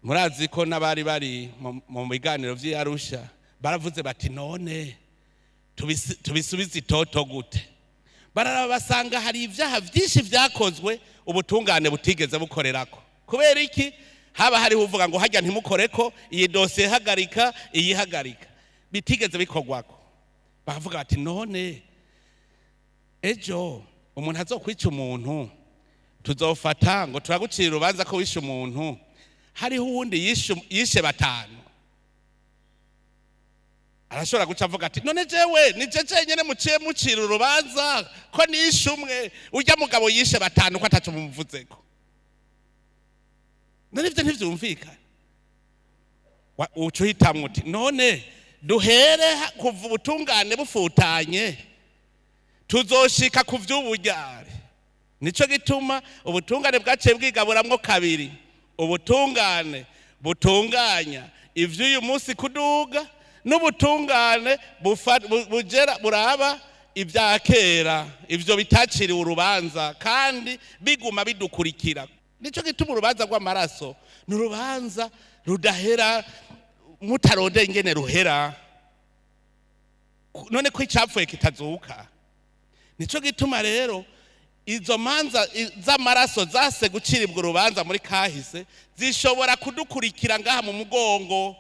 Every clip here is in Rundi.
Murazi ko n'abari bari mu biganiro vy'i Arusha baravuze bati: "None tubisubize itoto gute?" Bararaba basanga hari ibyaha byinshi vyakozwe ubutungane butigeze bukorerako. Kubera iki? Haba hariho uvuga ngo hajya ntimukoreko, iyi dosiye hagarika, iyi hagarika, bitigeze bikorwako. Bakavuga bati: "None ejo umuntu azokwica umuntu, tuzofata ngo turagucira urubanza ko wishe umuntu, hariho uwundi yishe batanu?" Arashobora guca avuga ati: "None jewe ni je jenyene muciye mucira urubanza ko nishe umwe, urya mugabo yishe batanu ko ataco mumuvuzeko?" None ivyo ntivyumvikana. Uca uhitamwo uti: "None duhere kuva ubutungane bufutanye, tuzoshika ku vy'uburyari?" Nico gituma ubutungane bwaciye bwigaburamwo kabiri: ubutungane butunganya ivy'uyu munsi kuduga, n'ubutungane bugera buraba ibya kera, ivyo bitaciriwe urubanza kandi biguma bidukurikira. Nico gituma urubanza rw'amaraso ni urubanza rudahera mutarondeye ingene ruhera. None ko icapfuye kitazuka? Nico gituma rero izo manza z'amaraso zase guciribwa urubanza muri kahise zishobora kudukurikira ngaha mu mugongo,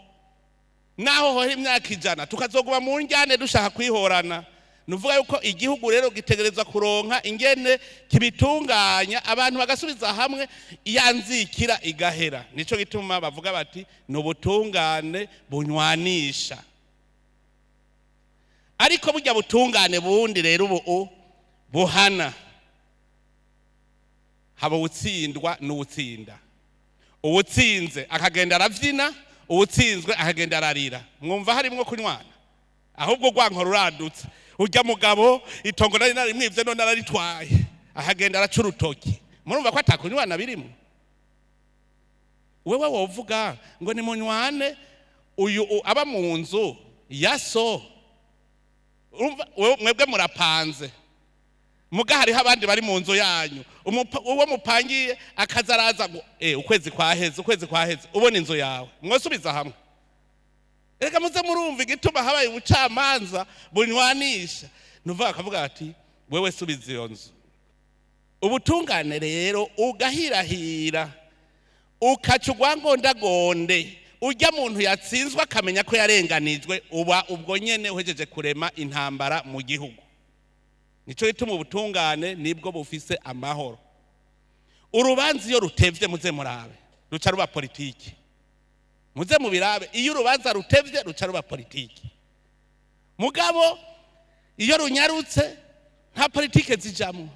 naho hohera imyaka 100, tukazoguma mu njyane dushaka kwihorana. Nuvuga yuko igihugu rero gitegerezwa kuronka ingene kibitunganya, abantu bagasubiza hamwe, iya nzikira igahera. Nico gituma bavuga bati ni ubutungane bunywanisha. Ariko burya butungane bundi rero ubu buhana, haba uwutsindwa n'uwutsinda. Uwutsinze akagenda aravyina, uwutsinzwe akagenda ararira. Mwumva harimwo kunywana? Ahubwo rwanko ruradutse: "Urya mugabo itongo nari narimwivye, none araritwaye." Akagenda araca urutoki. Murumva ko atakunywana birimo. Wewe wovuga ngo ni munywane, uyu aba mu nzu ya so. Urumva, mwebwe murapanze, muga hariho abandi bari mu nzu yanyu. Uwo mupangiye akaza araza ngo ukwezi kwaheze, ukwezi kwaheze, ubona inzu yawe. Mwosubiza hamwe? Reka muze murumva igituma habaye ubucamanza bunywanisha. Nuvuga akavuga ati: "Wewe subiza iyo nzu." Ubutungane rero ugahirahira ukaca urwangondagonde, urya muntu yatsinzwe akamenya ko yarenganijwe, uba ubwo nyene uhejeje kurema intambara mu gihugu. Nico gituma ubutungane nibwo bufise amahoro. Urubanza iyo rutevye, muze murabe, ruca ruba politiki. Muze mubirabe, iyo urubanza rutevye ruca ruba politiki. Mugabo iyo runyarutse nta politike zijamwo.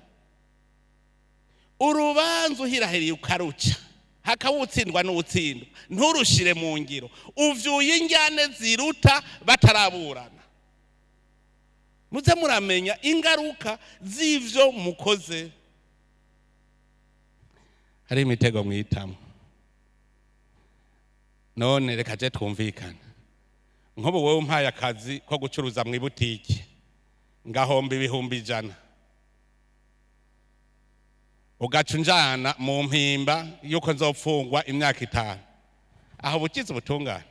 Urubanza uhirahiriye ukaruca, hakawutsindwa n'uwutsindwa, nturushire mu ngiro, uvyuye injyane ziruta bataraburana. Muze muramenya ingaruka z'ivyo mukoze. Hari imitego mwitamo. None reka je twumvikane: nk'ubu wowe umpaye akazi ko gucuruza mu ibutiki, ngahomba 100,000, ugaca unjana mu mpimba yuko nzopfungwa imyaka 5, aho bukize ubutungane?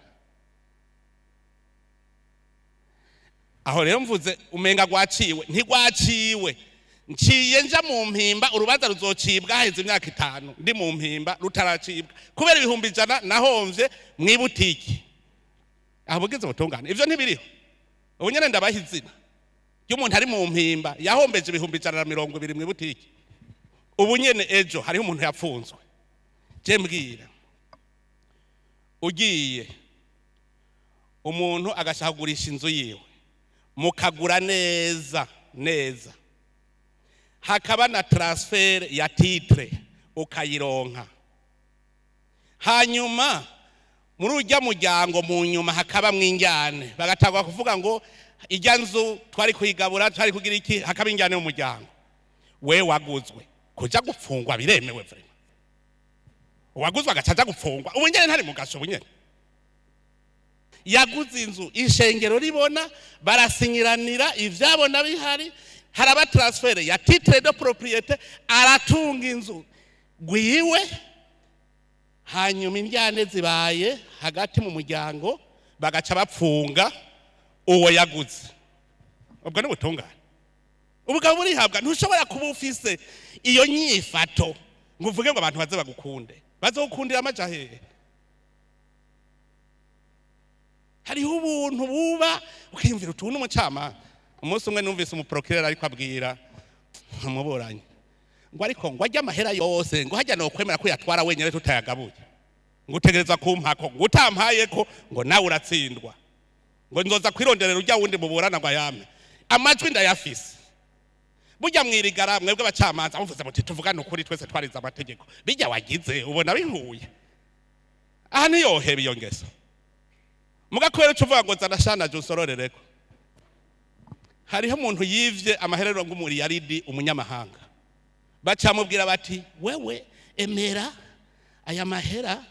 Aho rero mvuze umenga rwaciwe, ntigwaciwe. Nciye nja mu mpimba, urubanza ruzocibwa haheze imyaka 5 ndi mu mpimba rutaracibwa, kubera 100,000 nahomvye mw'ibutiki. Aho bugize ubutungane? Ivyo ntibiriho. Ubu nyene ndabaha izina ry'umuntu ari mu mpimba yahombeje 120,000 mw'ibutiki. Ubu nyene ejo hariho umuntu yapfunzwe. Je mbwira, ugiye umuntu agashaka kugurisha inzu yiwe, mukagura neza neza, hakaba na transfert ya titre, ukayironka, hanyuma muri urya muryango mu nyuma hakaba mwinjyane, bagatangwa kuvuga ngo ijya nzu twari kuyigabura, twari kugira iki, hakaba injyane mu muryango, we waguzwe kuja gupfungwa biremewe vraiment? Uwaguzwe agaca aja gupfungwa ubu nyene, ntari mu gasho. Ubu nyene yaguze inzu ishengero ribona, barasinyiranira, ivyabona bihari, haraba transfert ya titre de propriété, aratunga inzu gwiwe. Hanyuma indyane zibaye hagati mu muryango, bagaca bapfunga uwo yaguze. Ubwo ni ubutungane. Ubugabo burihabwa. Ntushobora kuba ufise iyo nyifato ngo uvuge ngo abantu baze bagukunde. Bazokundira amaja hehe? Hariho ubuntu buba ukiyumvira utuntu. Umucamanza, umunsi umwe numvise umuprocureur ariko abwira umuburanyi ngo ariko ngo ajye amahera yose, ngo hajya nokwemera ko yatwara wenyine tutayagabuye, ngo utegereza kumpako, ngo utampayeko ngo nawe uratsindwa, ngo nzoza kwironderera ujya wundi muburana ngo ayame. Amajwi ndayafise. Burya mwirigara mwebwe abacamanza muvuze muti tuvugane ukuri, twese twarize amategeko, bijya wagize ubona bihuye aha, ntiyoheba iyo ngeso. Muga kubera uca uvuga ngo zana shana usororereko. Hariho umuntu yivye amaherero ng'umuriyaridi umunyamahanga, bacamubwira bati wewe emera aya mahera,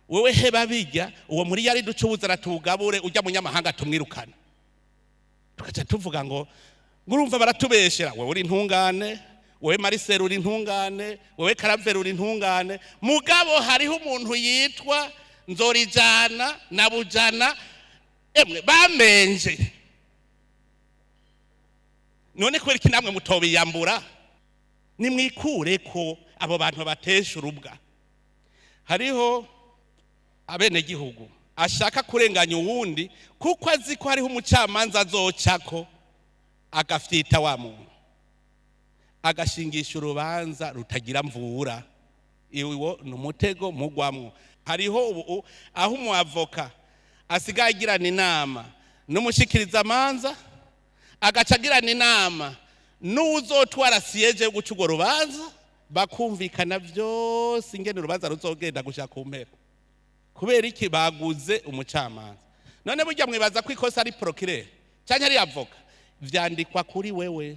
wewe heba bijya uwo muri yaridi uca uwuzana tuwugabure, ujya munyamahanga tumwirukane. Tugaca tuvuga ngo ngurumva baratubeshera, wewe uri intungane, wewe Mariseri uri intungane, wewe Karaveri uri intungane. Mugabo hariho umuntu yitwa Nzorijana na Bujana, emwe bamenje. None kubera iki namwe mutobiyambura? Nimwikure ko abo bantu batesha urubwa. Hariho abenegihugu ashaka kurenganya uwundi kuko azi ko hariho umucamanza azocako agafyita wa muntu, agashingisha urubanza rutagira mvura. Iwo ni umutego mugwamwo. Hariho ubu aho umuavoka asigaye agirana inama n'umushikirizamanza, agaca agirana inama n'uwuzotwara siyeje yo guca urwo rubanza, bakumvikana byose ingene urubanza ruzogenda gushika ku mpera. Kubera iki? Baguze umucamanza. None burya mwibaza ko ikosa ari procureur cyangwa ari avoka? Vyandikwa kuri wewe.